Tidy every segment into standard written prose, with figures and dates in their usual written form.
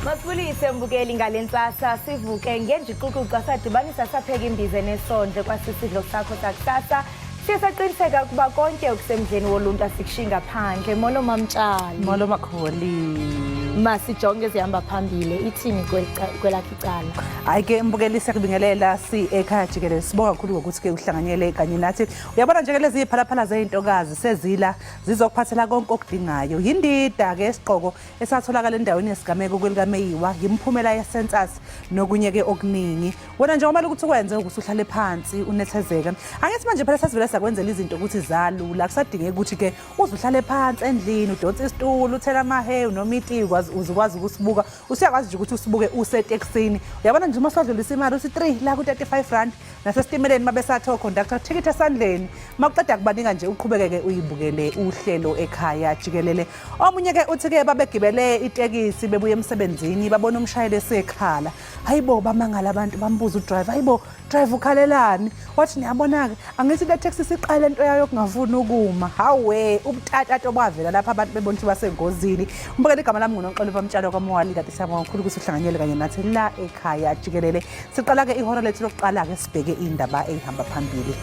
Masibulise mbukeli ngale ntsasa sivuke ngenjiququqa sadibanisa sapheka imbiza nesondlo kwasisidlo sakho sakusasa. Siye saqiniseka ukuba konke okusemdleni woluntu asikushiyi ngaphandle. Molo Mamtshali. Molo Makholi. Masijonge ezihamba phambili ithini kwelakhe icala. Hayi ke mbukeli siyakubingelela si ekhaya jikelele sibonga kakhulu ngokuthi ke uhlanganyele kanye nathi. Uyabona nje ke lezi ziphalaphala zezintokazi sezila zizokuphathela konke okudingayo. Yindida ke isigqoko esatholakala endaweni yesigameko kwelikaMeyiwa yimiphumela yesensus nokunye ke okuningi. Wena nje kumele ukuthi ukwenze ukuthi uhlale phansi unethezeke. Angithi manje phela sesivele sakwenzela izinto ukuthi zalula akusadingeki ukuthi ke uze uhlale phansi endlini udonse isitulo uthela amahewu noma itiyi ukwazi uze ukwazi ukusibuka. Usuyakwazi nje ukuthi usibuke usetekisini. Uyabona nje uma swadlulisa imali uthi 3 la ku 35 rand nasesitimeleni mabesathi oconductor thikithi esandleni makuqeda kubanika nje uqhubekeke uyibukele uhlelo ekhaya jikelele. Omunye ke uthi ke babegibele itekisi bebuye emsebenzini babona umshayeli esekhala. Hayibo bamangala abantu bambuza udriver hayibo driver ukhalelani wathi niyabona-ke angithi le taxi siqale into yayo yokungafuni ukuma hawe ubutatata obavela lapha abantu bebona ukuthi basengozini umbukela igama lami nguNoxolo Bamtshalo kwaMowali kade siyabonga kakhulu ukuthi uhlanganyele kanye nathi la ekhaya jikelele siqala-ke ihora lethu lokuqala-ke sibheke indaba eyihamba phambili.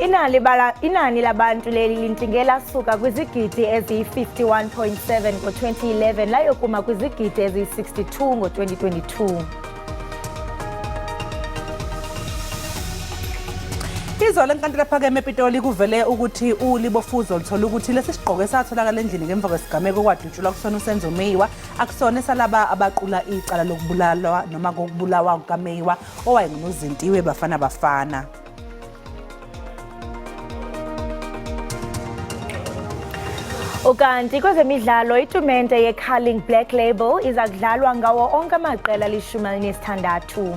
Inani bala inani labantu leli lintingela suka kwizigidi eziyi-51.7 ngo-2011 layokuma kwizigidi eziyi-62 ngo-2022. Izolo enkantolo ephakeme ePitoli kuvele ukuthi uLibofuzo luthola ukuthi lesi sigqoko esatholakala endlini ngemva kwesigameko okwadutshulwa kusona uSenzo Meyiwa akusona esalaba abaqula icala lokubulalwa noma kokubulawa kukaMeyiwa owayengunozinti weBafana Bafana. Ukanti kwezemidlalo itumente ye-Carling Black Label iza kudlalwa ngawo onke amaqela ali-16.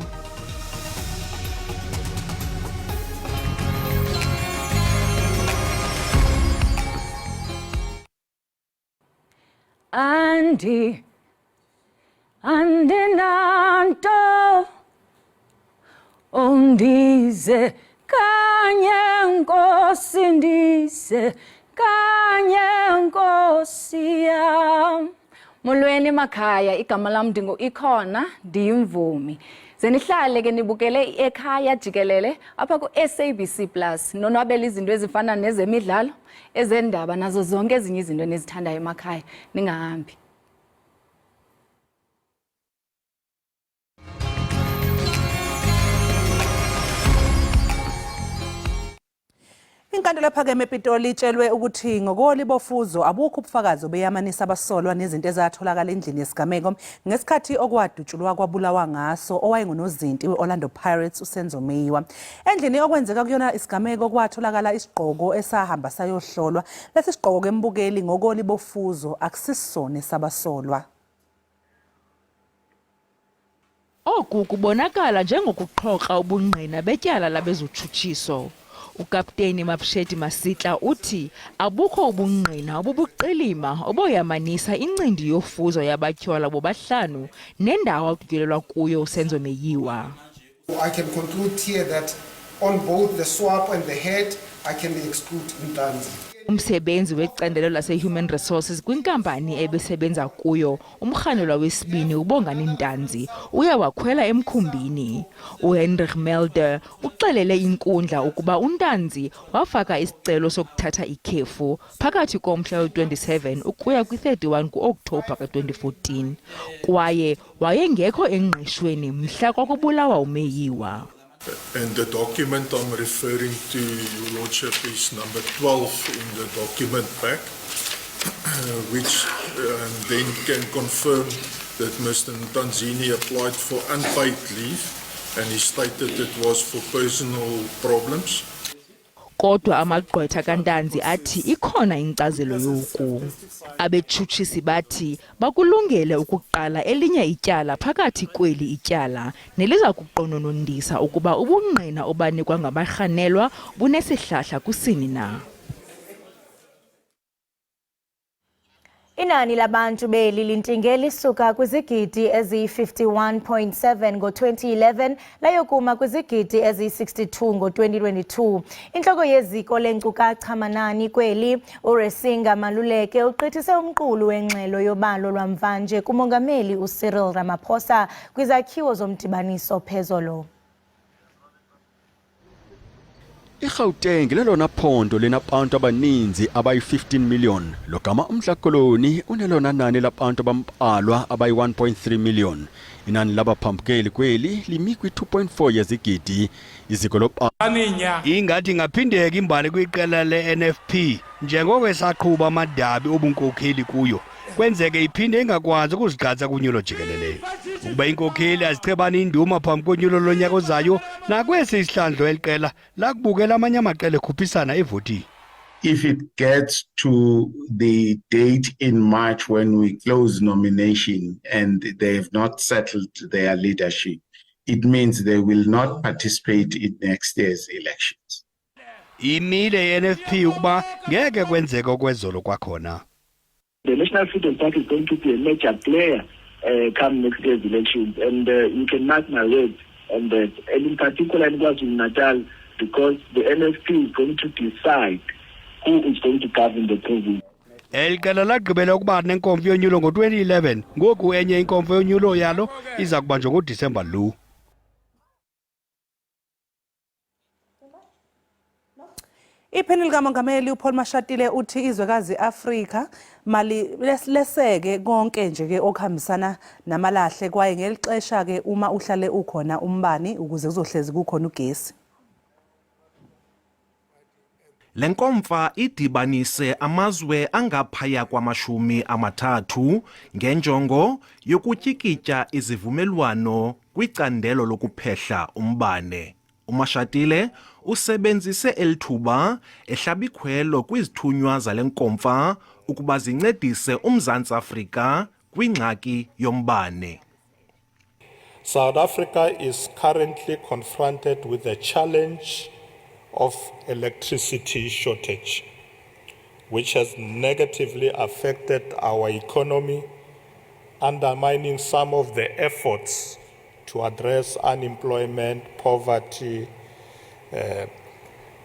Andi andinanto undize kanye nkosi ndize kanye nkosi yam. Molweni emakhaya, igama lam ndingu-Ikhona, ndiyimvumi. Ze nihlale ke nibukele ekhaya jikelele apha ku-SABC Plus nonwabele izinto ezifana nezemidlalo, ezendaba nazo zonke ezinye izinto enizithandayo emakhaya. Ningahambi. Inkantolo ephakeme ePitoli itshelwe ukuthi ngokolibofuzo abukho ubufakazi obeyamanisa abasolwa nezinto ezatholakala endlini yesigameko ngesikhathi okwadutshulwa kwabulawa ngaso owayengunozinti we-Orlando Pirates uSenzo Meyiwa. Endlini okwenzeka kuyona isigameko kwatholakala isigqoko esahamba sayohlolwa. Lesi sigqoko ke mbukeli ngokolibofuzo akusisona esabasolwa. Oku kubonakala njengokuqhokra ubungqina betyala labezotshutshiso. UKapteni Mapsheti Masitla uthi abukho ubungqina obubuqilima oboyamanisa incindi yofuzo yabatyholwa bobahlanu nendawo adutyulelwa kuyo uSenzo Meyiwa. I can conclude here that on both the swab and the head, I can exclude Ntanzi. Umsebenzi wecandelo laseHuman Resources kwinkampani ebesebenza kuyo umrhanelwa wesibini uBongani Ntanzi uye wakhwela emkhumbini. UHeinrich Melder uxelele inkundla ukuba uNtanzi wafaka isicelo sokuthatha ikhefu phakathi komhla we-27 ukuya kwi-31 ku-Okthobha ka-2014 kwaye Wayengekho engqeshweni mhla kwakubulawa uMeyiwa. And the document I'm referring to, Your Lordship, is number 12 in the document pack, which then can confirm that Mr. Ntanzini applied for unpaid leave and he stated it was for personal problems. Kodwa amagqwetha kaNtanzi athi ikhona inkcazelo yoku. Abetshutshisi bathi bakulungele ukuqala elinye ityala phakathi kweli ityala neliza kuqononondisa ukuba ubungqina obanikwa ngabarhanelwa bunesihlahla kusini na. Inani labantu beli lintinge lisuka kwizigidi eziyi-51.7 ngo-2011 layokuma kwizigidi eziyi-62 ngo-2022. Intloko yeziko lenkcukacha manani kweli uResinga Maluleke ugqithise umqulu wengxelo yobalo lwamvanje kumongameli uCyril Ramaphosa kwizakhiwo zomdibaniso phezolo. IGauteng lelona phondo linabantu abaninzi abayi-15 million logama uMntla Koloni unelona nani labantu abambalwa abayi-1.3 million. Inani labaphambukeli kweli limi kwi-2.4 yezigidi. Iziko loba Ingathi ingaphindeka imbali kwiqela le-NFP njengoko esaqhuba amadabi obunkokheli kuyo kwenzeke iphinde ingakwazi ukuzigqatsa kunyulo jikelele. Ukuba iinkokheli azichebani induma phambi konyulo lonyaka ozayo nakwesi isihlandlo eli qela lakubukela amanye amaqela ekhuphisana evotini. If it gets to the date in March when we close nomination and they have not settled their leadership, it means they will not participate in next year's elections. Imile i-NFP ukuba ngeke kwenzeke okwezolo kwakhona. The National Freedom Party is going to be a major player come next year's elections, and you can mark my words on that. And in particular in KwaZulu-Natal, because the NFP is going to decide who is going to govern the province. Eli qela lagqibela ukuba nenkomfa yonyulo ngo-2011 ngoku enye inkomfa yonyulo yalo iza kubanjwa ngoDisemba lo. Iphini likaMongameli uPaul Mashatile uthi izwekazi i-Afrika mali leseke konke nje ke okuhambisana namalahle kwaye ngelixesha ke uma uhlale ukhona umbani ukuze kuzohlezi kukhona ugesi. Le nkomfa idibanise amazwe angaphaya kwamashumi amathathu ngenjongo yokutyikitya izivumelwano kwicandelo lokuphehla umbane. UMashatile usebenzise eli thuba ehlaba ikhwelo kwizithunywa zale nkomfa ukuba zincedise uMzantsi Afrika kwingxaki yombane. South Africa is currently confronted with the challenge of electricity shortage, which has negatively affected our economy, undermining some of the efforts to address unemployment, poverty,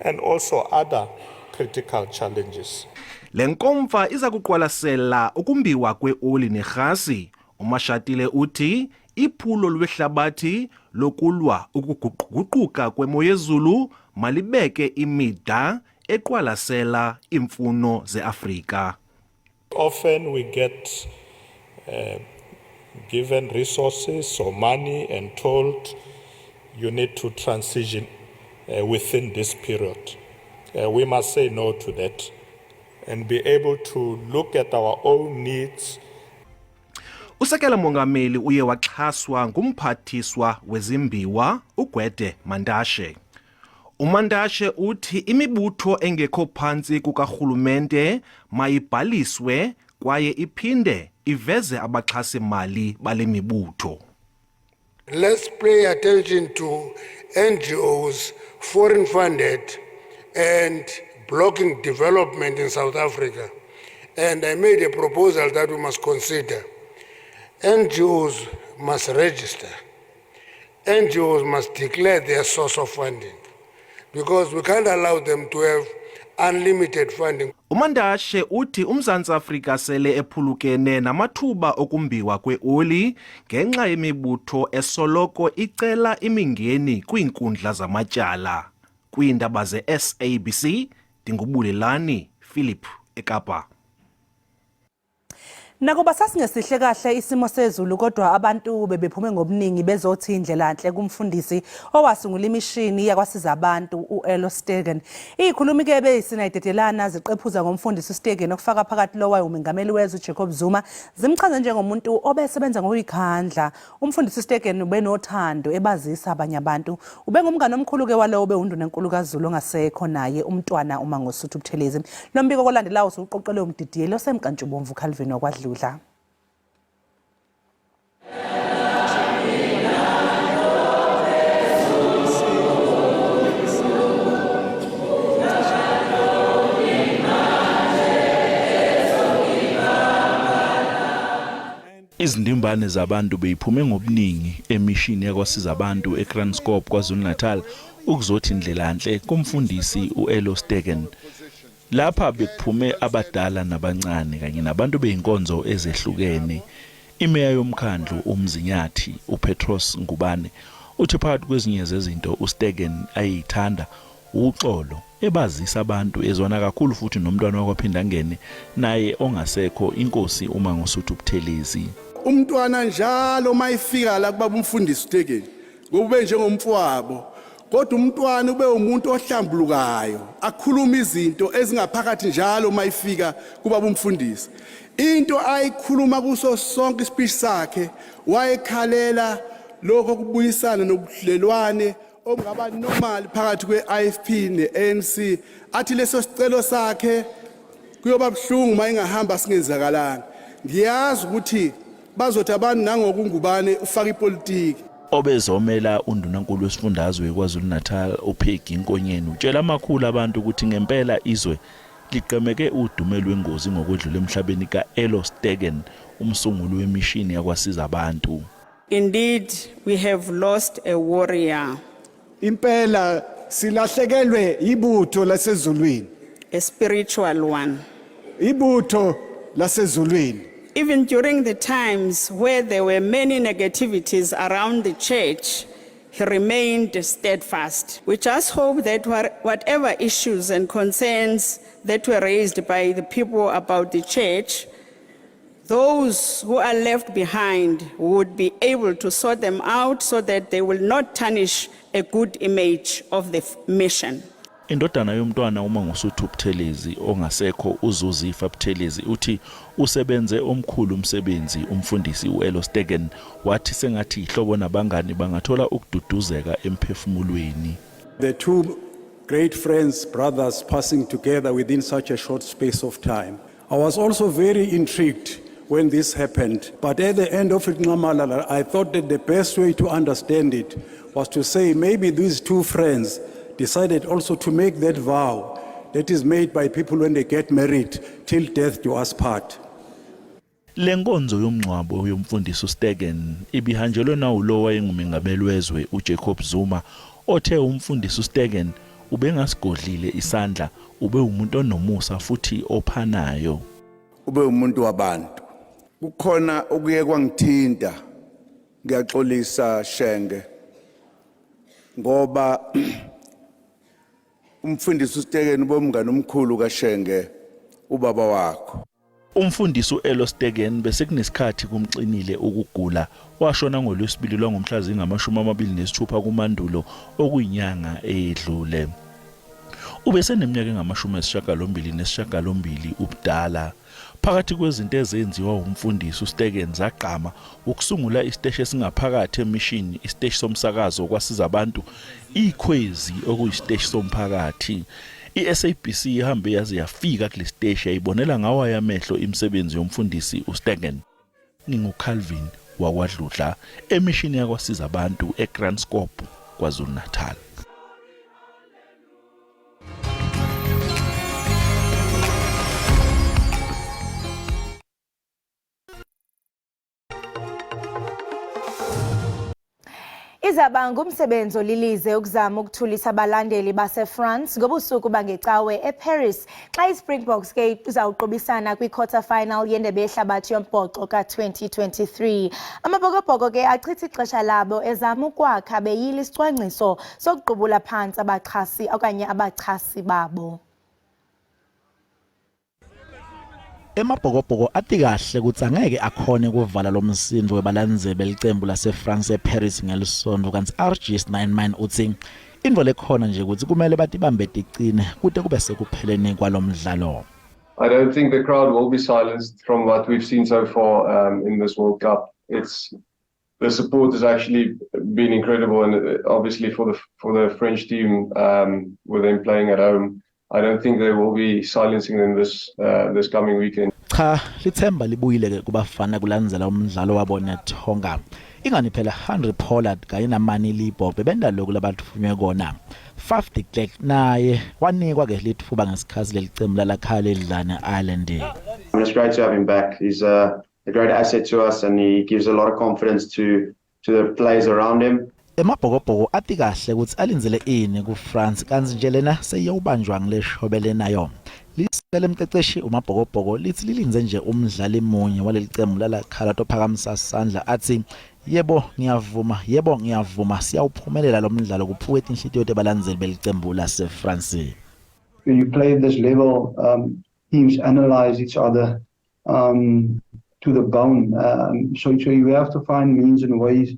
and also other critical challenges. Le nkomfa iza kuqwalasela ukumbiwa kweoli nerhasi. UMashatile uthi iphulo lwehlabathi lokulwa ukuguquguquka kwemo yezulu malibeke imida eqwalasela iimfuno zeAfrika. Often we get given resources or money and told you need to transition within this period. We must say no to that and be able to look at our own needs. Usekela mongameli uye waxhaswa ngumphathiswa wezimbiwa uGwede Mantashe. UMantashe uthi imibutho engekho phantsi kukarhulumente mayibhaliswe kwaye iphinde iveze abaxhasi-mali bale mibutho. Let's pay attention to NGOs, foreign funded, and blocking development in South Africa. And I made a proposal that we must consider. NGOs must register. NGOs must declare their source of funding because we can't allow them to have unlimited funding. UMantashe uthi uMzantsi Afrika sele ephulukene namathuba okumbiwa kweoli ngenxa yemibutho esoloko icela imingeni kwiinkundla zamatyala. Kwiindaba ze-SABC, ndinguBulelani Philip eKapa. Nakuba sasingesihle kahle isimo sezulu kodwa abantu bebephume ngobuningi bezothi indlela nhle kumfundisi owasungula imishini yakwasiza abantu u-Elo Stegen. Izikhulumi ke beyisinayidedelana ziqephuza ngomfundisi uStegen okufaka phakathi lo wayengumengameli wezwe uJacob Zuma zimchaze njengomuntu obesebenza ngokuyikhandla. Umfundisi uStegen ubenothando ebazisa abanye abantu. Ubengumngane omkhulu ke walowo obewundunankulu kaZulu ongasekho naye umntwana uMangosuthu Buthelezi. Lo mbiko kolandelayo usuqoqelwe umdidiyeli osemkantshubomvu Calvin wakwadludla. Izindimbane zabantu beyiphume ngobuningi emishini yaKwaSizabantu eKranskop KwaZulu-Natal ukuzothi ndlelanhle kumfundisi u-Elo Stegen. Lapha bekuphume abadala nabancane kanye nabantu bezinkonzo ezehlukene. Imeya yomkhandlu uMzinyathi uPetros Ngubane uthi phakathi kwezinye zezinto uStegen ayeyithanda wuxolo ebazisa abantu ezwana kakhulu futhi nomntwana wakwaPhindangene naye ongasekho inkosi uMangosuthu Buthelezi. Umntwana njalo uma efika la kubaba umfundisi uTekeni ngoba ube njengomfowabo kodwa umntwana ube umuntu ohlambulukayo akhuluma izinto ezingaphakathi njalo uma ifika kubaba umfundisi into ayikhuluma kuso sonke ispeech sakhe wayekhalela lokho kubuyisana nobudlelwane obungaba normal phakathi kwe-IFP ne-ANC athi leso sicelo sakhe kuyoba buhlungu uma ingahamba singenzakalanga ngiyazi ukuthi bazothi abantu nangokungubane ufaka ipolitiki Obezomela uNdunankulu wesifundazwe KwaZulu-Natal uPeggy Nkonyeni utshela amakhulu abantu ukuthi ngempela izwe ligqemeke udume lwengozi ngokwedlula emhlabeni ka-Elo Stegen umsunguli wemishini yaKwaSizabantu. Indeed, we have lost a warrior. Impela silahlekelwe ibutho lasezulwini. A spiritual one. Ibutho lasezulwini. Even during the times where there were many negativities around the church, he remained steadfast. We just hope that whatever issues and concerns that were raised by the people about the church, those who are left behind would be able to sort them out so that they will not tarnish a good image of the mission. Indodana yomntwana uMangosuthu Buthelezi ongasekho uZuzifa Buthelezi uthi usebenze omkhulu umsebenzi umfundisi u-Elo Stegen wathi sengathi ihlobo nabangani bangathola ukududuzeka emphefumulweni. The two great friends, brothers, passing together within such a short space of time. I was also very intrigued when this happened. But at the end of it, Nxamalala, I thought that the best way to understand it was to say maybe these two friends decided also to make that vow that is made by people when they get married, till death do us part. Le nkonzo yomngcwabo yomfundisi uStegen ibihanjelwe nawulo wayengumengameli wezwe uJacob Zuma othe umfundisi uStegen ubengasigodlile isandla ube umuntu onomusa futhi ophanayo. Ube umuntu wabantu. Kukhona okuye kwangithinta ngiyaxolisa Shenge ngoba umfundisi uStekeni ubomngane omkhulu kaShenge ubaba wakho. Umfundisi u-Elo Stegen besekunesikhathi kumxinile ukugula, washona ngoLwesibili lwangomhla zingama-26 kuMandulo okuyinyanga eyedlule. Ubeseneminyaka engama-88 ubudala. Phakathi kwezinto ezenziwa wumfundisi uStegen zagqama ukusungula isiteshi esingaphakathi emishini, isiteshi somsakazo KwaSizabantu, Ikhwezi okuyisiteshi somphakathi. I-SABC ihambe yaze yafika kule siteshi yayibonela ngawayo amehlo imisebenzi yomfundisi uStegen. NginguCalvin wakwaDludla emishini yaKwaSizabantu eKranskop, KwaZulu-Natal. Izaba ngumsebenzi olilize ukuzama ukuthulisa abalandeli baseFrance ngobusuku bangecawe eParis xa iSpringboks ke izawuqubisana kwi-quarter final yendebe yehlabathi yombhoxo ka-2023. Amabhokobhoko ke achitha ixesha labo ezama ukwakha beyila isicwangciso sokuqubula phantsi abaxhasi okanye abachasi babo. Emabhokobhoko ati kahle kutsi angeke akhone kuvala lomsindvo webalandzeli belicembu laseFrance eParis ngeLisontfo kantsi RG Snyman utsi intfo lekhona nje kutsi kumele batibambe ticine kute kube sekupheleni kwalomdlalo. I don't think the crowd will be silenced from what we've seen so far um, in this World Cup. It's the support has actually been incredible, and uh, obviously for the for the French team um, with them playing at home, I don't think they will be silencing them this uh, this coming weekend. Cha, lithemba libuyile ke kubafana kulandzela umdlalo wabo neTonga. Ingani phela Henry Pollard kanye naMani Libo bebenta lokhu labatfunywe kona. Faf de Klerk naye wanikwa ke litfuba ngesikhatsi lelicembu lalakhaya ledlane Ireland. I mean, it's great to have him back. He's uh, a great asset to us, and he gives a lot of confidence to to the players around him. Emabhokobhoko ati kahle kutsi alindzele ini kuFrance kantsi nje lena seyiyawubanjwa ngileshobele nayo. Lisika lemceceshi uMabhokobhoko litsi lilindze nje umdlali munye walelicembu lalakhala tophakamisa sandla atsi Yebo ngiyavuma, yebo ngiyavuma siyawuphumelela lomdlalo kuphuke tinhlitiyo tebalandzeli belicembu laseFrance. When you play at this level, teams analyze each other to the bone. So you have to find means and ways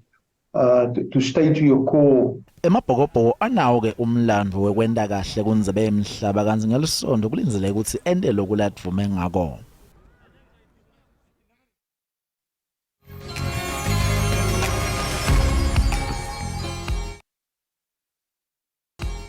to stay to your core. Emabhokobhoko anawo-ke umlandvo wekwenta kahle kundzebe yemhlaba kantsi ngeLisontfo kulindzeleke kutsi ente loku ladvume ngako.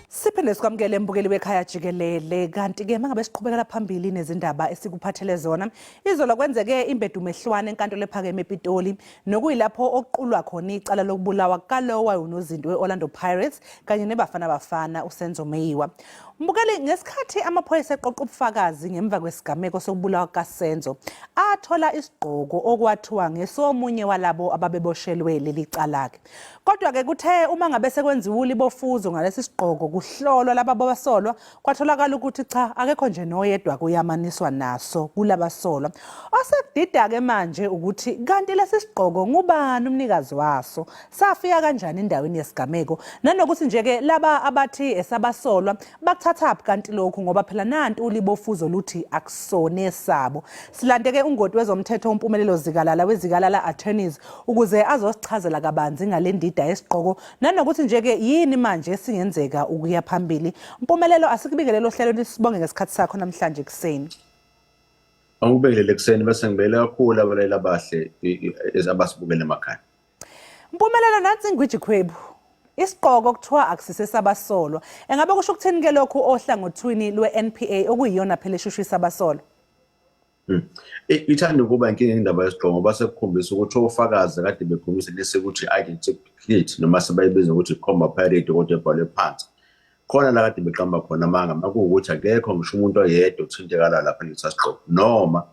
Siphinde sikwamukele mbukeli wekhaya jikelele kanti-ke mangabe siqhubekela phambili nezindaba esikuphathele zona izolo kwenzeke imbedumehlwane enkantolo ephakeme ePitoli nokuyilapho okuqulwa khona icala lokubulawa kalowo wayewunozinti we-Orlando Pirates kanye neBafana Bafana uSenzo Meyiwa. Mbukeli ngesikhathi amaphoyisa eqoqa ubufakazi ngemva kwesigameko sokubulawa kukaSenzo athola isigqoko okwathiwa ngesomunye walabo ababeboshelwe leli cala-ke. Kodwa-ke kuthe uma ngabe sekwenziwa ulibofuzo ngalesi sigqoko kuhlolwa laba basolwa kwatholakala ukuthi cha akekho nje noyedwa kuyamaniswa naso kulabasolwa. Osekudida-ke manje ukuthi kanti lesi sigqoko ngubani umnikazi waso safika kanjani endaweni yesigameko nanokuthi nje-ke laba abathi esabasolwa bakuthathaphi kanti lokhu ngoba phela nanti ulibofuzo luthi akusona esabo. Silandeke ungoti wezomthetho uMpumelelo Zikalala weZikalala Attorneys ukuze azosichazela kabanzi ngale ndida yesigqoko nanokuthi nje-ke yini manje esingenzeka ukuya phambili. Mpumelelo asikubingelele ohlelweni sibonge ngesikhathi sakho namhlanje ekuseni. Angikubingelele ekuseni bese ngibele kakhulu abalaleli abahle abasibukele emakhaya. Mpumelelo nansi ingwiji khwebu. Isigqoko kuthiwa akusise sabasolwa. Engabe kusho ukuthini ke lokhu ohlangothini lwe-NPA okuyiyona phela eshushisa abasolwa? Ithanda ukuba inkinga indaba yesigqoko ngoba sekukhombisa ukuthi ofakazi kade bekhombisa lesekuthi identity noma sebayibiza ukuthi khomba pirate kodwa ebhalwe phansi. Khona la kade beqamba khona amanga makuwukuthi akekho ngisho umuntu oyedwa othintekala lapha kulesa sigqoko noma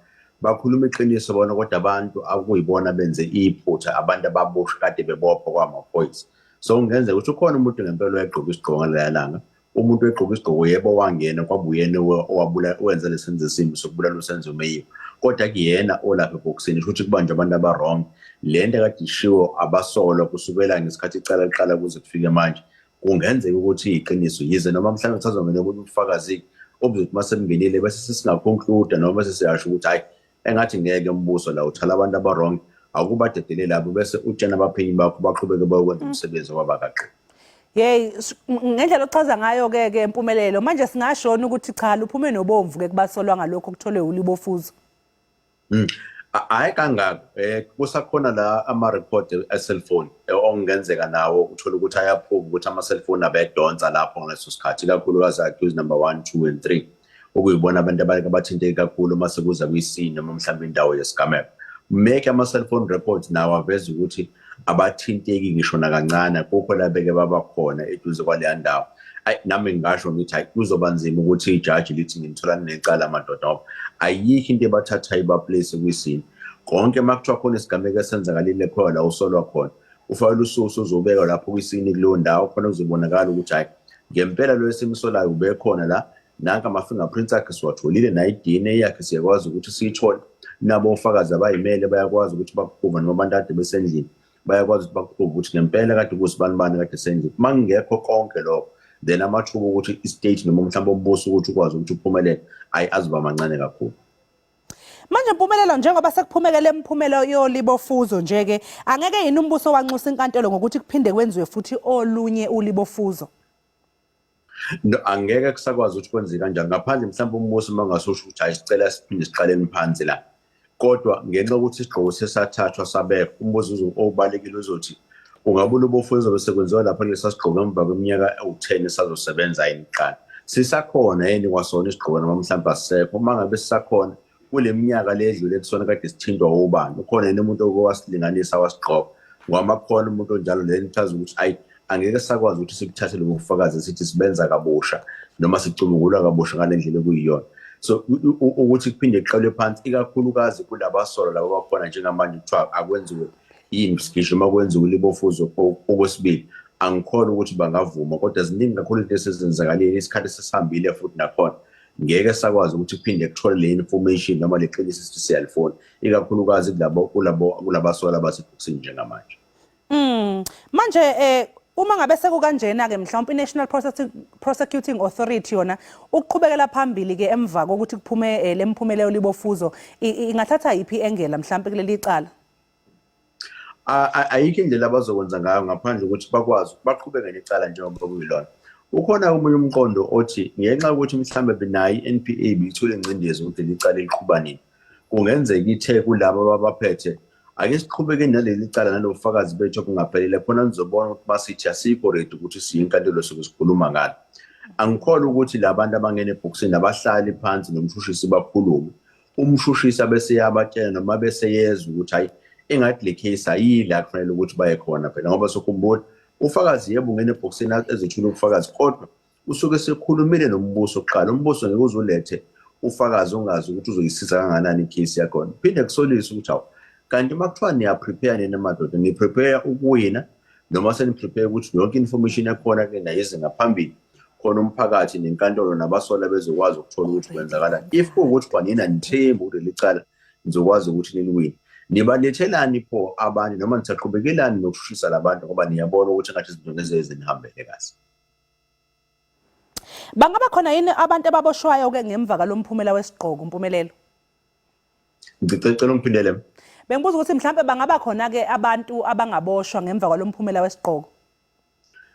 bakhuluma iqiniso bona kodwa abantu akuyibona benze iphutha abantu ababoshwe kade bebopha kwamaphoyisa. So kungenzeka ukuthi ukhona umuntu ngempela oyegqoka isigqoko ngaleya langa umuntu egqoka isigqoko yebo wangena kwabuyena owabula owenza lesenzo esimbi sokubulala uSenzo Meyiwa kodwa kuyena olapha ebhokisini sho ukuthi kubanjwa abantu aba-wrong le nto ekade ishiwo abasolwa kusukela ngesikhathi icala liqala kuze kufike manje kungenzeka ukuthi iyiqiniso yize noma mhlawumbe kusazongena obunye ubufakazi obuzothi uma sebungenile bese sesingaconcluda noma bese siyasho ukuthi hhayi engathi ngeke umbuso la uthala abantu aba-wrong akubadedele labo bese utshena abaphenyi bakho baqhubeke bayokwenza umsebenzi owabakaqi. Hey ngendlela ochaza ngayo ke ke Mpumelelo manje singashona ukuthi cha luphume nobomvu ke kubasolwa ngalokho okutholwe ulibofuzo. Hayi kangako kusakhona la ama record e cellphone okungenzeka nawo uthola ukuthi ayaphuma ukuthi ama cellphone abedonsa lapho ngaleso sikhathi ikakhulukazi accused number 1 2 and 3 okuyibona abantu abathinteke kakhulu uma sekuza kwisini noma mhlawumbe indawo yesigameko. Make ama-cellphone records nawo aveza ukuthi abathinteki ngisho nakancane akukho la beke baba khona eduze kwaleya ndawo. Ayi nami ngingasho ngithi hayi kuzoba nzima ukuthi ijaji lithi nginithola ninecala madoda ngoba ayikho into ebathathayo ibaplace kwisini. Konke uma kuthiwa khona isigameko esenzakalile khona la usolwa khona ufakele ususu uzobeka lapho kwisini kuleyo ndawo khona kuzobonakala ukuthi hayi ngempela lo esimsolayo ubekhona la nanka ama-fingerprints akhe siwatholile nayo i-DNA yakhe siyakwazi ukuthi siyithole nabo ofakazi abayimele bayakwazi ukuthi bakuprove noma abantu kade besendlini bayakwazi ukuthi bakuprove ukuthi ngempela kade kusibanibani kade sendlini uma kungekho konke lokho then amathuba ukuthi i-state noma mhlawumbe umbuso ukuthi ukwazi ukuthi uphumelele ayi azoba mancane kakhulu. Manje Mpumelelo njengoba sekuphumeke le mphumela yolibofuzo nje-ke angeke yini umbuso wanxusa inkantolo ngokuthi kuphinde kwenziwe futhi olunye ulibofuzo? No, angeke kusakwazi ukuthi kwenzeke kanjani ngaphandle mhlawumbe umbuso uma ungasusho ukuthi hayi sicela siphinde siqaleni phansi la kodwa ngenxa yokuthi isigqoko sesathathwa sabekwa umbuzo obalekile uzothi ungabe ulobofu ezobe sekwenziwa lapha kulesa sigqoko emva kweminyaka ewu-10 esazosebenza yini kuqala sisakhona yini kwasona isigqoko noma mhlawumbe asisekho uma ngabe sisakhona kule minyaka le edlule kusona kade sithintwa ubani ukhona yini umuntu oke wasilinganisa wasigqoka ngoba khona umuntu onjalo le ngichaza ukuthi ayi angeke sakwazi ukuthi sikuthathe lobo bufakazi sithi sibenza kabusha noma sicubungula kabusha ngale ndlela ekuyiyona. So ukuthi kuphinde kuqalwe phansi, ikakhulukazi kulabasolwa laba bakhona njengamanje, kuthiwa akwenziwe i-investigation, uma kwenziwe ulibofuzo okwesibili, angikhona ukuthi bangavuma. Kodwa ziningi kakhulu izinto esezenzakalile, isikhathi sesihambile, futhi nakhona ngeke sakwazi ukuthi kuphinde kuthole le information noma le qiniso esithi siyalifuna, ikakhulukazi kulabasolwa abasebhokisini njengamanje. Manje uma ngabe sekukanjena ke, mhlawumbe i-National Prosecuting Authority yona ukuqhubekela phambili ke emva kokuthi kuphume lemphumela yolibofuzo, ingathatha yiphi engela mhlawumbe kuleli cala? Ayikho indlela abazokwenza ngayo ngaphandle ukuthi bakwazi baqhubeke necala njengoba kuyilona. Ukhona omunye umqondo othi ngenxa yokuthi mhlambe benayo i-NPA biyithule ingcindezi ukuthi leli cala liqhuba nini, kungenzeka ithe kulabo ababaphethe, ake siqhubeke naleli cala nalobufakazi bethu obungaphelele, khona nizobona ukuthi basithi asikho ready ukuthi siye enkantolo soke sikhuluma ngalo. Angikholwa ukuthi labantu abangena ebhokisini abahlali phansi nomshushisi bakhulume, umshushisi abese yabatshela noma bese yezwa ukuthi hayi, engathi le case ayila kufanele ukuthi baye khona phela, ngoba sokhumbula ufakazi yebo ungena ebhokisini ezethula ubufakazi, kodwa usuke sekhulumile nombuso kuqala. Umbuso ngeke uze ulethe ufakazi ongazi ukuthi uzoyisiza kangakanani i-case yakhona. Phinde kusolise ukuthi hawu, kanti uma kuthiwa niya-prepare nina madoda, ni-prepare ukuwina noma seni-prepare ukuthi yonke information ekhona kena ize ngaphambili, khona umphakathi nenkantolo nabasola bezokwazi ukuthola ukuthi kwenzakalani? If kuwukuthi kwanina nithemba ukuthi leli cala nizokwazi ukuthi niliwine, nibalethelani pho abantu, noma nisaqhubekelani nokushushisa labantu ngoba niyabona ukuthi engathi izinto ngeze zinihambele kahle? Bangaba khona yini abantu ababoshwayo ke ngemva kalomphumela wesigqoko, Mpumelelo? Ngicela ungiphindele. Bengibuza ukuthi mhlambe bangaba khona ke abantu abangaboshwa ngemva kwalomphumela wesigqoko.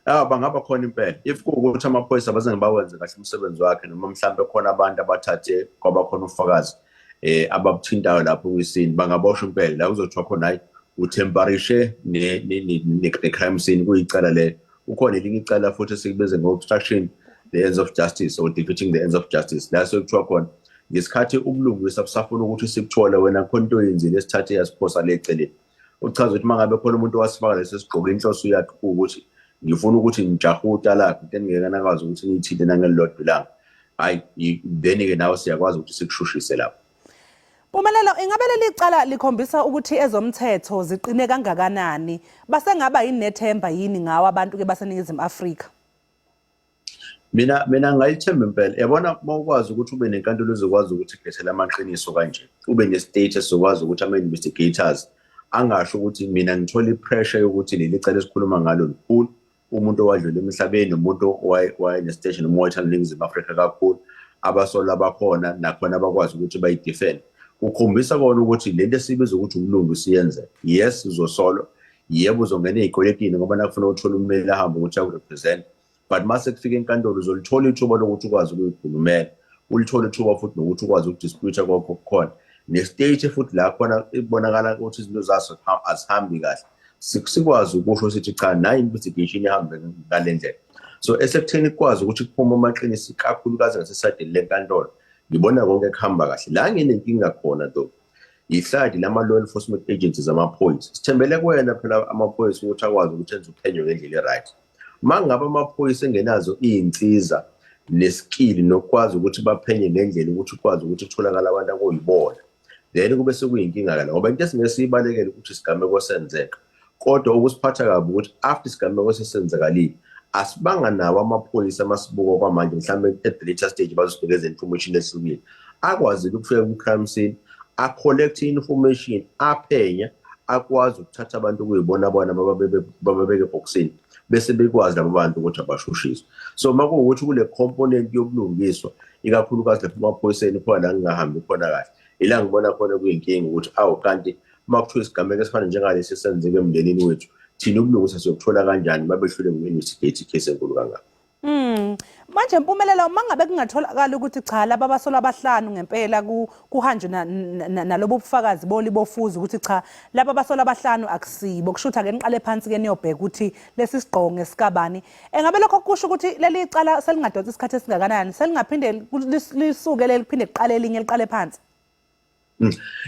Ah, bangaba khona impela. If kuwukuthi amaphoyisa abazange bawenze kahle umsebenzi wakhe, noma mhlambe khona abantu abathathe kwabakhona ufakazi ababuthintayo lapho kwisini, bangaboshwa impela. La kuzothiwa khona hayi, u-tamperishe ne-crime scene, kuyicala lelo. Ukhona elinye icala futhi esikubiza ngo-obstruction the ends of justice or defeating the ends of justice, la sekuthiwa khona ngesikhathi ubulungisa busafuna ukuthi sikuthole wena, khona into oyenzile esithathe yasiphosa le eceleni. Uchaza ukuthi uma ngabe khona umuntu owasifaka lesi sigqoko, inhloso yakhe kuwukuthi ngifuna ukuthi ngijahe utalakhe into eningeke nakwazi ukuthi niyithinte nangelilodwa ilanga, hhayi, then-ke nawe siyakwazi ukuthi sikushushise lapho. Mpumelelo, ingabe leli cala likhombisa ukuthi ezomthetho ziqine kangakanani? Basengaba yini nethemba yini ngawo abantu ke baseNingizimu Afrika? Mina ngayithemba impela. Yabona, uma ukwazi ukuthi ube nenkantolo ezokwazi ukuthi kulethele amaqiniso kanje, ube ne-state esizokwazi ukuthi ama-investigators angasho ukuthi mina ngithola i-pressure yokuthi leli cala esikhuluma ngalo likhulu, umuntu owadlula emhlabeni, umuntu wayenesiteshi noma owayethanda iNingizimu Afrika kakhulu, abasolwa abakhona nakhona abakwazi ukuthi bayi-defend, kukhombisa kona ukuthi lento esibiza ukuthi ubulungisa iyenzeka. Yes, uzosolwa, yebo, uzongena ey'kweletini ngoba nakufuna uthola ummeli ahambe ukuthi aku-represent, but mase kufika enkantolo uzolithola ithuba lokuthi ukwazi ukuyikhulumela, ulithole ithuba futhi nokuthi ukwazi uku-dispute konke okukhona ne-state, futhi la khona ibonakala ukuthi izinto zaso azihambi kahle, sikwazi ukusho sithi cha, nayi investigation ihambe ngale ndlela. So esekutheni kukwazi ukuthi kuphume amaqiniso, ikakhulukazi ngasesayidini lenkantolo, ngibona konke kuhamba kahle. La nginenkinga khona though yi-side lama-law enforcement agencies, amaphoyisa. Sithembele kuwena phela amaphoyisa ukuthi akwazi ukuthi enze uphenyo ngendlela e-right. Uma ngabe amaphoyisa engenazo iy'nsiza ne-skill nokwazi ukuthi baphenye ngendlela ukuthi ukwazi ukuthi kutholakala abantu akuyibona, then kube sekuyinkinga kana, ngoba into esingeke siyibalekele ukuthi isigameko senzeka. Kodwa okusiphatha kabi ukuthi after isigameko sesenzakalile, asibanga nawo amaphoyisa amasibuko kwamanje, mhlawumbe at the later stage bazosinikeza information ehlukile, akwazile ukufika kwi-crime scene, a-collect information, aphenya, akwazi ukuthatha abantu kuyibona bona bababeke ebhokisini, bese bekwazi labo bantu ukuthi abashushiswe. So uma kuwukuthi kule component yobulungiswa, ikakhulukazi lapho emaphoyiseni khona la ngingahambi khona kahle, ila ngibona khona kuyinkinga ukuthi awu, kanti uma kuthiwa isigameko esifana njengalesi senzeka emndenini wethu, thina ubulungisa siyokuthola kanjani babehlule ngu-investigate i-case enkulu kangaka? Manje Mpumelelo, mangabe kungatholakala ukuthi cha, laba basolwa abahlanu ngempela kuhanjwe nalobu bufakazi bolibofuza ukuthi cha, laba basolwa abahlanu akusibo, kusho ukuthi ake niqale phansi ke niyobheka ukuthi lesi sigqoko ngesikabani. Engabe lokho kusho ukuthi leli cala selingadonsa isikhathi esingakanani? Selingaphinde lisuke leli kuphinde kuqale elinye liqale phansi?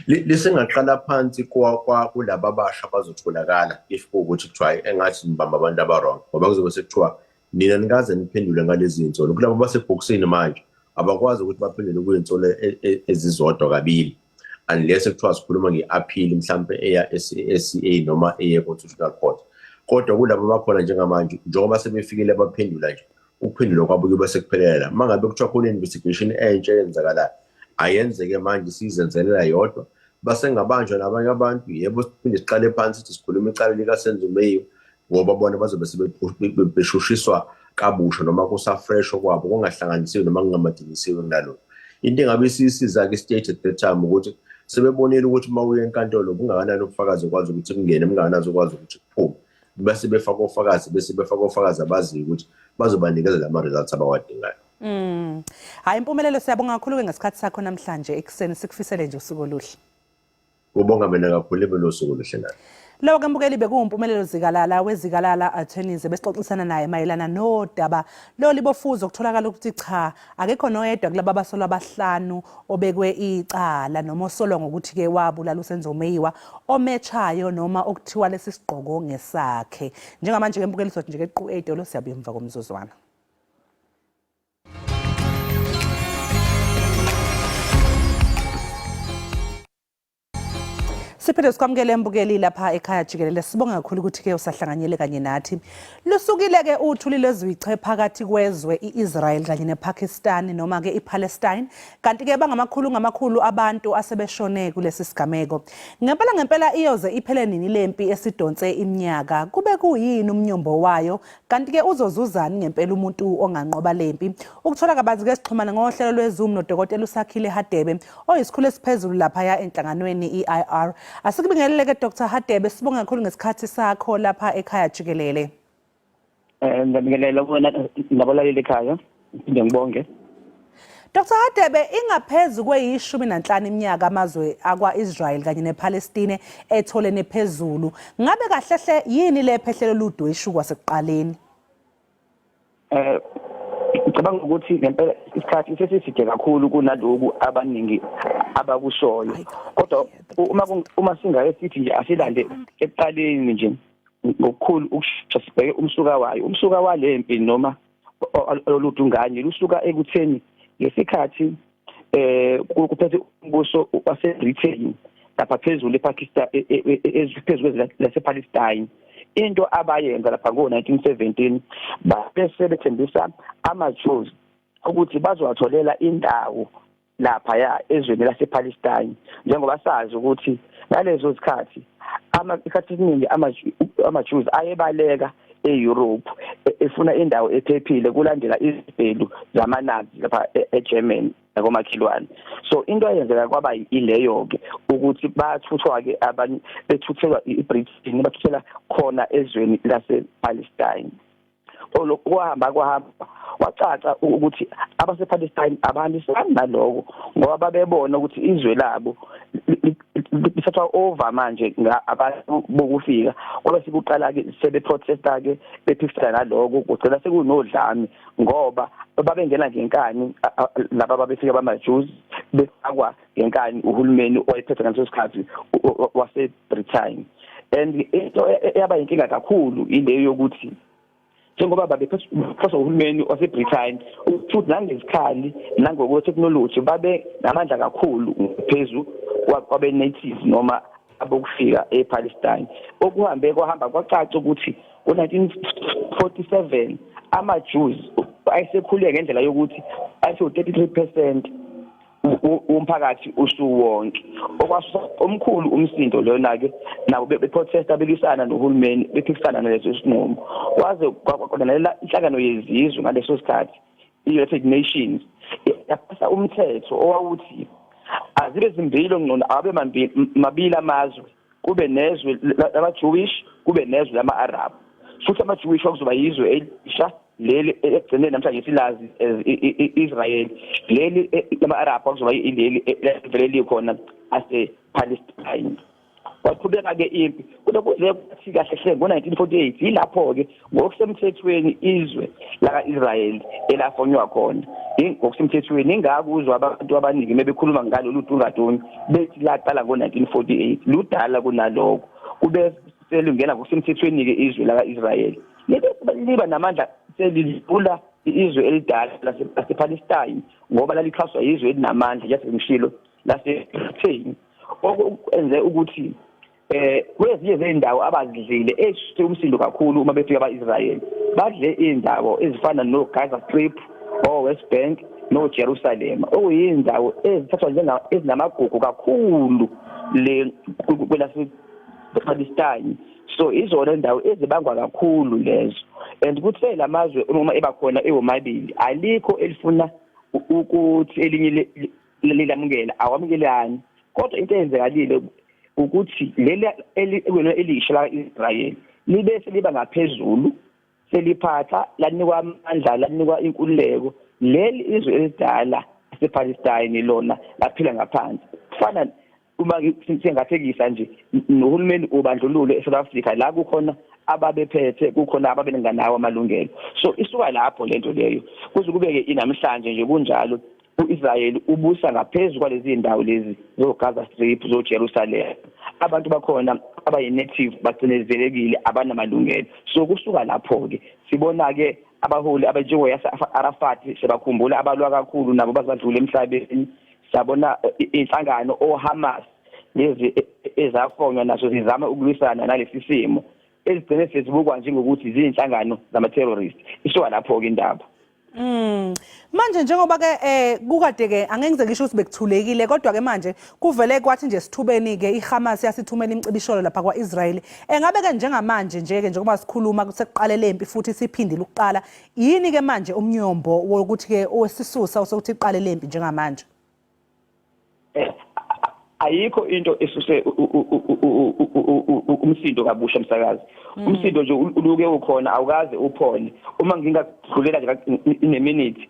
Lisengaqala phansi kwa kulaba abasha abazotholakala, if kuwukuthi kuthiwa engathi nibamba abantu aba-wrong, ngoba kuzobe sekuthiwa nina nikaze niphendule ngalezi nsolo kulabo basebhokisini manje. Abakwazi ukuthi baphendule kuyinsolo ezizodwa kabili unless kuthiwa sikhuluma nge-appeal mhlampe eya e-CA noma eye Constitutional Court. Kodwa kulabo bakhona njengamanje, njengoba sebefikile baphendula nje, ukuphendula kwabo kuyobe sekuphelela. Uma ngabe kuthiwa khona investigation entsha eyenzakalayo, ayenzeke manje, siyizenzelela yodwa. Basengabanjwa nabanye abantu, yebo, siphinde siqale phansi sithi sikhuluma icala likaSenzo Meyiwa, ngoba bona bazobe sebeshushiswa kabusha noma kusa-fresh okwabo, kungahlanganisiwe noma kungamadinisiwe kunalokho. Into engabe isisiza-ke i-state at that time ukuthi sebebonile ukuthi uma uye enkantolo kungakanani ubufakazi okwazi ukuthi kungene, bungakanani okwazi ukuthi kuphume, bese befaka ofakazi, bese befaka ofakazi abaziyo ukuthi bazobanikeza lama-results abawadingayo. Hayi, Impumelelo, siyabonga kakhulu-ke ngesikhathi sakho namhlanje ekuseni, sikufisele nje usuku oluhle. Kubonga mina kakhulu, ibe nosuku oluhle nani. Lo ke mbukeli bekuwuMpumelelo Zikalala weZikalala Attorneys, besixoxisana naye mayelana nodaba lolibofuzo kutholakala ukuthi cha, akekho noyedwa kulaba abasolwa abahlanu obekwe icala noma osolwa ngokuthi-ke wabulala uSenzo Meyiwa ometshayo noma okuthiwa lesi sigqoko ngesakhe. Njengamanje-ke mbukeli, sothi nje ke qu ey'tolo, siyabuya emva komzuzwana. Siphinde sikwamukele embukeli lapha ekhaya jikelele. Sibonga kakhulu ukuthi-ke usahlanganyele kanye nathi. Lusukile-ke uthuli lwezwiche phakathi kwezwe i-Israel kanye nePakistan noma-ke iPalestine, kanti-ke bangamakhulu ngamakhulu abantu asebeshone kulesi sigameko. Ngempela ngempela iyoze iphele nini lempi esidonse iminyaka? Kube kuyini umnyombo wayo? Kanti-ke uzozuzani ngempela umuntu onganqoba lempi? Ukuthola kabanzi-ke sixhumana ngohlelo lwe-Zoom nodokotela uSakhile Hadebe, oyisikhulu esiphezulu laphaya enhlanganweni i-IR. Asikubingelele-ke Dr Hadebe, sibonge kakhulu ngesikhathi sakho lapha ekhaya jikelele. Ngiyabingelela kuwena nabalaleli ekhaya, ngiphinde ngibonge. Dr Hadebe, ingaphezu kweyishumi nanhlanu iminyaka amazwe akwa-Israel kanye nePalestine etholene phezulu. Ngabe kahlehle yini le phehlelo ludweshu kwasekuqaleni? Ngicabanga ukuthi ngempela isikhathi sesiside kakhulu kunaloku abaningi abakushoyo, kodwa uma singaye sithi nje asilande ekuqaleni nje ngokukhulu ukushesha, sibheke umsuka wayo, umsuka walempi noma oludunganye lusuka ekutheni ngesikhathi kuphethe umbuso wase-Britain lapha phezulu ePakistan, phezulu kwezwe lase-Palestine. Into abayenza lapha ngo-1917, bese bethembisa ama-Jews ukuthi bazowatholela indawo laphaya ezweni lase-Palestine, njengoba sazi ukuthi ngalezo zikhathi isikhathi esiningi ama-Jews ayebaleka e-Europe efuna indawo ephephile kulandela izibhelu zamaNazi lapha eGermany nakomakhelwane. So into eyenzeka kwaba ileyo-ke ukuthi bathuthwa-ke abanye, bethuthelwa i-Britain, bathuthela khona ezweni lase-Palestine. Kwahamba kwahamba kwacaca ukuthi abase-Palestine abahambisani naloko, ngoba babebona ukuthi izwe labo lithathwa over manje abantu bokufika. Kwabe sekuqala-ke sebeprotesta-ke, bephikisana naloko, kugcina sekunodlame ngoba babengena ngenkani laba babefika bama-Jews, befakwa ngenkani uhulumeni owayephethe ngaleso sikhathi wase-Britain. And into eyaba inkinga kakhulu ileyo yokuthi njengoba babephethwe uhulumeni wase-Britain, futhi nangezikhali nangokwe-technology babe namandla kakhulu phezu kwabe-natives noma abokufika ePalestine. Okuhambe kwahamba kwacaca ukuthi ngo-1947 ama-Jews ayesekhule ngendlela yokuthi ayesewu-33% umphakathi usuwonke, okwasusa omkhulu umsindo lona-ke, nabo beprotesta, belwisana nohulumeni, bephikisana naleso sinqumo, kwaze kwangenelela inhlangano yezizwe ngaleso sikhathi, i-United Nations, yaphasa umthetho owawuthi azibe zimbili, ngcono abe mabili amazwe, kube nezwe lama-Jewish, kube nezwe lama-Arab. Futhi ama-Jewish kwakuzoba yizwe elisha leli ekugcineni namhlanje silazi as Israel. Leli lama-Arab kwakuzoba ileli vele likhona ase-Palestine. Kwaqhubeka-ke impi kodwa kuze kwathi kahle hle ngo-1948, yilapho-ke ngokusemthethweni izwe laka-Israel elafonywa khona ngokusemthethweni. Ingako uzwa abantu abaningi mebekhuluma ngalolu dungadunga bethi laqala ngo-1948, ludala kunaloko. Kube selungena ngokusemthethweni-ke izwe laka-Israel, libe liba namandla selidlula. Izwe elidala lasePalestine, ngoba lalixhaswa izwe elinamandla, njengengishilo, laseBritain, okwenze ukuthi kwezinye zezindawo abazidlile ezisuse umsindo kakhulu uma befika aba-Israyeli, badle indawo ezifana no-Gaza Strip, o-West Bank no-Jerusalem, okuyindawo ezithathwa njenga ezinamagugu kakhulu le kwelase-Palestine. So izona indawo ezibangwa kakhulu lezo, and kuthe lamazwe uma ebakhona ewomabili, alikho elifuna ukuthi elinye lilamukela, awamukelani. Kodwa into eyenzekalile ukuthi leli elisha la-Israyeli libe seliba ngaphezulu, seliphatha, lanikwa amandla, lanikwa inkululeko. Leli izwe elidala lasePalestine lona laphila ngaphansi. Kufana, uma singathekisa nje, nohulumeni ubandlululo eSouth Africa, la kukhona ababephethe, kukhona ababenganawo amalungelo. So isuka lapho lento leyo kuze kube-ke inamhlanje nje kunjalo. U-Israyeli ubusa ngaphezu kwalezi ndawo lezi zo-Gaza Strip, zo-Jerusalem. Abantu bakhona abayi-native bagcinezelekile, abanamalungelo. So kusuka lapho-ke sibona-ke abaholi abanjengo-Yasser Arafat, sebakhumbula abalwa kakhulu nabo bazadlula emhlabeni. Sabona inhlangano oHamas lezi ezafonywa nazo zizama ukulwisana nalesi simo, ezigcine sezibukwa njengokuthi ziyinhlangano zama-terrorist. Isuka lapho-ke indaba. Manje njengoba ke kukade ke angeke ngize ngisho ukuthi bekuthulekile, kodwa ke manje kuvele kwathi nje sithubeni ke iHamas yasithumela imicibisholo lapha kwaIsrael. Engabe ke njengamanje nje ke, njengoba sikhuluma, sekuqale lempi futhi siphindile ukuqala, yini ke manje umnyombo wokuthi ke owesisusa sokuthi iqale lempi njengamanje? Ayikho into esuse umsindo kabusha, msakazi. Umsindo nje uluke ukhona, awukaze uphole. Uma ngingakudlulela nje in-minute,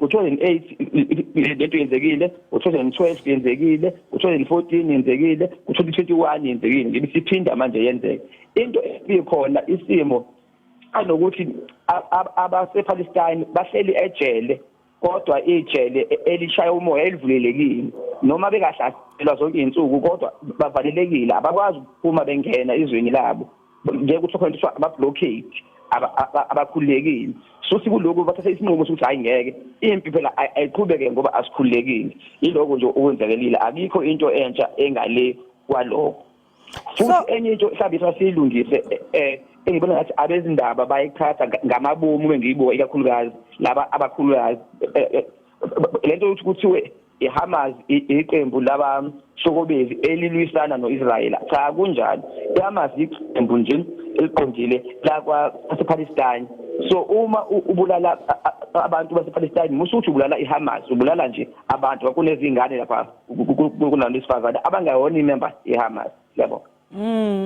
u-2008 lento yenzekile, u-2012 yenzekile, u-2014 yenzekile, u-2021 yenzekile, ngibe siphinda manje yenzeka. Into ebikhona, isimo anokuthi abasePalestine bahleli ejele, kodwa ijele elishaya umoya, elivulelekile, noma bengahlaselwa zonke izinsuku, kodwa bavalelekile, abakwazi ukuphuma bengena ezweni labo, njengokuthi khona kuthiwa ama-blockade, abakhululekile. So sikulokhu bathatha isinqumo sokuthi hayi, ngeke, impi phela ayiqhubeke ngoba asikhululekile. Yiloko nje okwenzakelile, akikho into entsha engale kwalokho. Futhi enye into mhlawumbe siyilungise, engibona ngathi abezindaba bayiqhatha ngamabomu, bengiyibuka, ikakhulukazi laba abakhulukazi, lento yokuthi kuthiwe iHamas iqembu labashokobezi elilwisana noIsrael. Cha, kunjalo. IHamas iqembu nje eliqondile lakwa lasePalestine. So uma ubulala abantu basePalestine, musuthi ubulala iHamas, ubulala nje abantu. Kunezingane lapha, kunabantu besifazane abangayona imember yeHamas. Yabo.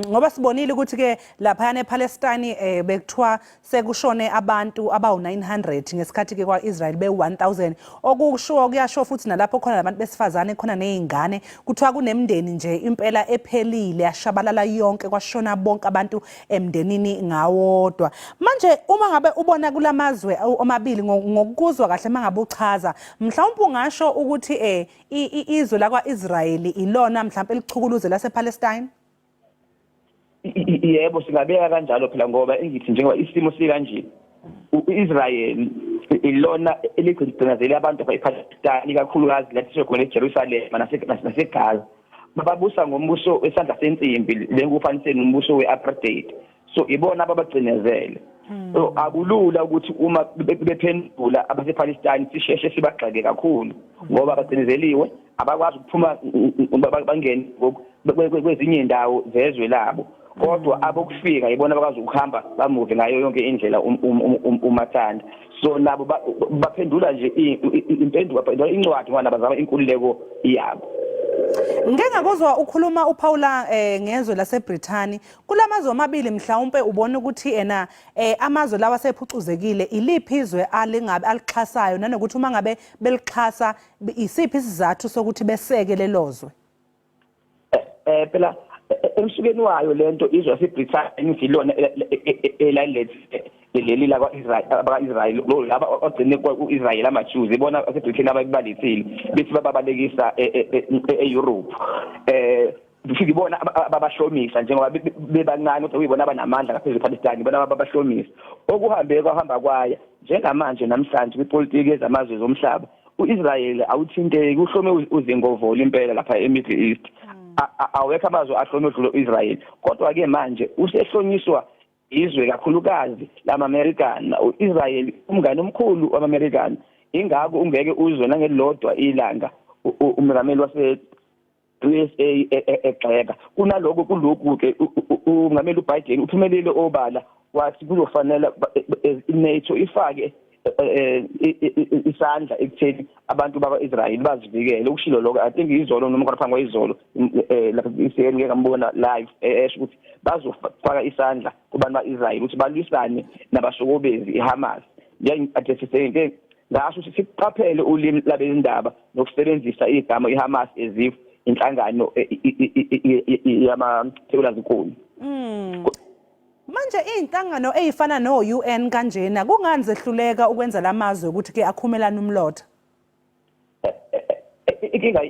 Ngoba sibonile ukuthi ke lapha ePalestine bekuthiwa sekushone abantu abawu900 ngesikhathi ke kwaIsrael be1000, okusho kuyasho futhi nalapho khona labantu besifazane khona nezingane, kuthiwa kunemndeni nje impela ephelile, yashabalala yonke, kwashona bonke abantu emndenini ngawodwa. Manje uma ngabe ubona kulamazwe omabili, ngokuzwa kahle mangabe uchaza, mhlawumbe ungasho ukuthi izwe lakwa-Israyeli ilona mhlawumbe elichukuluze lasePalestine? Yebo, singabeka kanjalo phela, ngoba engithi njengoba isimo sikanje, u-Israel ilona eligcinazele abantu ePalestine, ikakhulukazi lathi khona eJerusalem naseGaza. Bababusa ngombuso wesandla sensimbi, lengufaniseni umbuso we-apartheid. So ibona ababagcinezele. So akulula ukuthi uma bephendula abasePalestine sisheshe sibagxeke kakhulu, ngoba bagcinezeliwe, abakwazi ukuphuma bangene kwezinye indawo zezwe labo, kodwa abokufika yibona abakwazi ukuhamba bamuve ngayo yonke indlela umathanda. So nabo baphendula nje impendulo, baphendula incwadi, ngoba nabo bazama inkululeko yabo. Ngike ngakuzwa ukhuluma uPaula ngezwe laseBrithani. Kulamazwe amabili, mhlawumbe ubona ukuthi ena amazwe lawa asephucuzekile, iliphi izwe alingabe alixhasayo, nanokuthi uma ngabe belixhasa, isiphi isizathu sokuthi beseke lelozwe? Phela emsukeni wayo lento, izwe laseBrithani ilona elalilethe leli lakwa-Israel, abaka-Israel lo laba ogcine ku-Israel, ama-Jews, ibona aseBritain ababalethile, bethi bababalekisa e-Europe. Bifike ibona ababahlomisa njengoba bebancane, kodwa kuyibona abanamandla ngaphezulu ePalestine, ibona ababahlomisa. Okuhambe kwahamba kwaya Njengamanje namhlanje kwipolitiki yezamazwe zomhlaba u-Israel awuthinteki, uhlome uzingovolo impela lapha e-Middle East. Awekho amazwe ahlome odlula u-Israel, kodwa-ke manje usehlonyiswa izwe kakhulukazi lama-Amerikana. U-Israel umngane omkhulu wama-Amerikana, ingakho ungeke uzwe nangelilodwa ilanga umengameli wase USA egxeka. Kunaloko kulokhu ke umengameli uBiden uphumelele obala wathi kuzofanele iNATO ifake isandla ekutheni abantu bakwa-Israel bazivikele. Ukushilo lokho, I think izolo noma khona phambi kwayizolo, lapha i-CNN ngeke ngambona live esho ukuthi bazofaka isandla kubantu ba-Israel ukuthi balwisane nabashokobezi iHamas. Njengathi ngasho ukuthi siqaphele ulimi labezindaba nokusebenzisa igama iHamas as if inhlangano yamathekulazinkuni. Manje iy'nhlangano ey'fana no-UN kanjena kungani zehluleka ukwenza lamazwe ukuthi ke akhumelane umlotha? Inkinga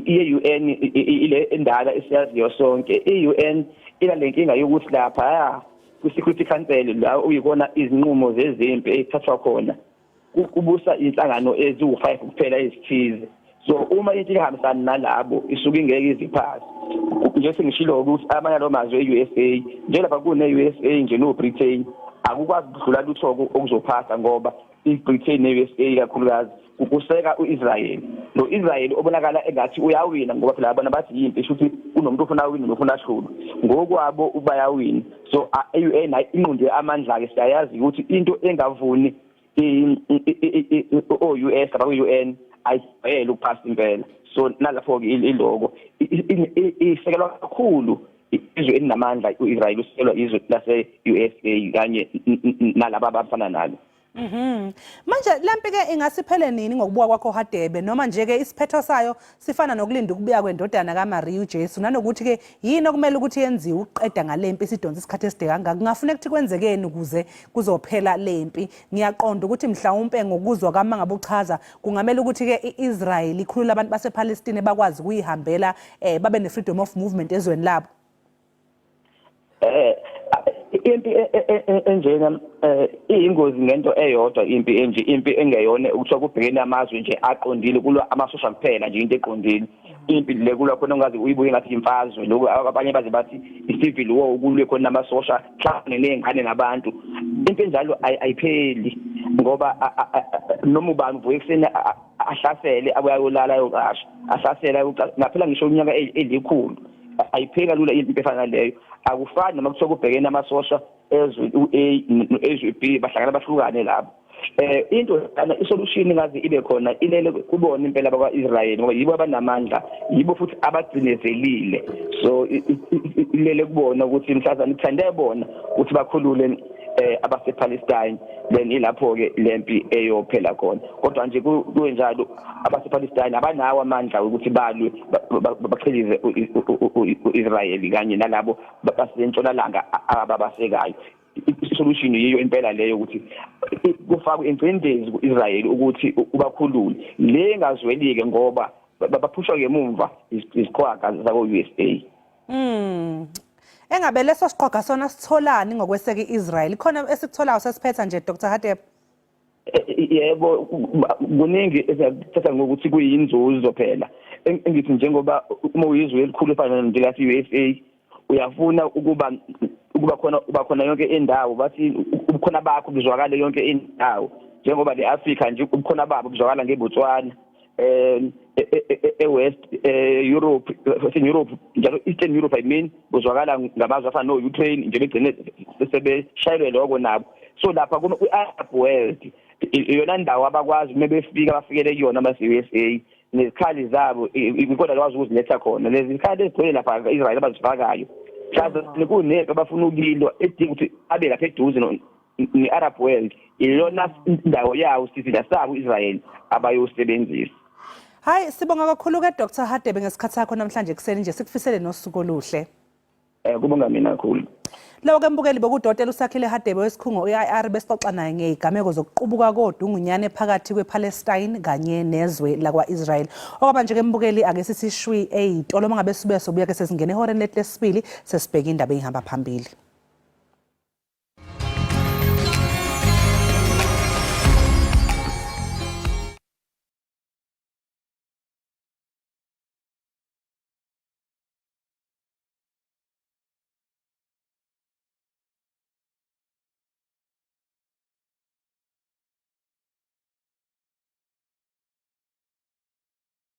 ye-UN ile endala esiyaziyo sonke. I-UN inale nkinga yokuthi lapha kwi-Security Council, la uyikona izinqumo zezimpi ezithathwa khona, kubusa inhlangano eziwu-5 kuphela ezithize. So uma into ingahambisani nalabo, isuke ingeke iziphase. Nje sengishilo ukuthi amanye alo mazwe, e-USA nje, lapha kune-USA nje no-Britain, akukwazi ukudlula lutho okuzophasa, ngoba i-Britain ne-USA kakhulukazi ukuseka u-Israel. Lo Israel obonakala engathi uyawina, ngoba phela abona bathi yimpi, shuthi kunomuntu ofuna awine nofuna ahlulwe, ngokwabo bayawina. So i-UN inqunde amandla-ke. Siyayazi ukuthi into engavuni o-US abakwi-UN ayijwayele ukuphasa impela. So nalapho-ke iloko isekelwa kakhulu izwe elinamandla u-Israel, usekelwa izwe lase-USA kanye nalaba abafana nalo. Manje lempi ke ingasiphele nini ngokubuka kwakho, Hadebe, noma nje ke isiphetho sayo sifana nokulinda ukubuya kwendodana kaMaria uJesu, nanokuthi ke yini okumele ukuthi yenziwe ukuqeda ngalempi isidonsa isikhathi eside kangaka? Kungafuneka ukuthi kwenzekeni ukuze kuzophela lempi? Ngiyaqonda ukuthi mhlawumpe ngokuzwa kwami ngabe uchaza kungamele ukuthi ke iIsrael ikhulule abantu basePalestine, bakwazi ukuyihambela, babe ne freedom of movement ezweni labo. Impi enjena iyingozi ngento eyodwa. Impi enje, impi engeyona ukuthiwa kubhekene amazwe nje aqondile, kulwa amasosha kuphela nje, into eqondile. Impi le kulwa khona ungaze uyibuye ngathi imfazwe, lokhu abanye baze bathi i-civil war, ukulwe khona namasosha hlangane ney'ngane nabantu. Into enjalo ayipheli, ngoba noma ubani uvuka ekuseni ahlasele, abuye ayolala, ayoqasha, ahlasele, ayoqasha, ngaphela ngisho iminyaka elikhulu. Ayipheli kalula impi efana naleyo. Akufani noma kuthiwa kubhekene amasosha ezwe u-A no-ezwe B, bahlangana bahlukane labo. Into lana, isolution ngaze ibe khona, ilele kubona impela bakwa-Israyeli, ngoba yibo abanamandla, yibo futhi abagcinezelile. So ilele kubona ukuthi mhlazane kuthande bona ukuthi bakhulule abasePalestine, then ilapho ke lempi eyophela khona. Kodwa nje kuyenjalo, abasePalestine abanawo amandla ukuthi balwe bachilize uIsrael kanye nalabo basentshonalanga ababasekayo. Isolution yiyo impela leyo, ukuthi kufakwe ingcindezi ku-Israel ukuthi ubakhulule. Le ngazwelike ngoba baphushwa ngemumva iziqhwaga zako-USA. Engabe leso siqhwaga sona sitholani ngokweseka iIsrael? Khona esikutholayo sesiphetha nje, Dr Hadebe? Yebo, kuningi esiyakuthatha ngokuthi kuyinzuzo phela. Engithi njengoba uma uyizwe elikhulu efana njengase-USA, uyafuna ukuba khona, uba khona yonke indawo, bathi ubukhona bakho buzwakale yonke indawo, njengoba le-Afrika nje ubukhona babo buzwakala ngeBotswana, e-West Europe, Western Europe njalo, Eastern Europe I mean, buzwakala ngamazwe afana no-Ukraine nje, begcine sebeshayelwe lokho nabo. So lapha kwi-Arab world iyona ndawo abakwazi uma befika bafikele kuyona abase-USA nezikhali zabo, ikona bakwazi ukuziletha khona lezi zikhali ezigcwele lapha Israel abazifakayo. Mhlawumbe kunempi abafuna ukuyilwa edinga ukuthi abe lapha eduze ne-Arab world, iyona ndawo yawo, sizinda sabo Israel abayosebenzisa. Hayi, sibonga kakhulu ke Dr Hadebe ngesikhathi sakho namhlanje kuseni nje, sikufisele nosuku oluhle. Kubonga mina kakhulu. Lawo ke mbukeli bokudokotela uSakhile Hadebe wesikhungo i-IR, besixoxa naye ngezigameko zokuqubuka kodungunyane phakathi kwePalestine kanye nezwe lakwa-Israel. Okwamanje ke mbukeli, ake sithi shwi eyitolo, uma ngabe sibuya sobuya ke sesingena ehoreni lethu lesibili, sesibheka indaba eyihamba phambili.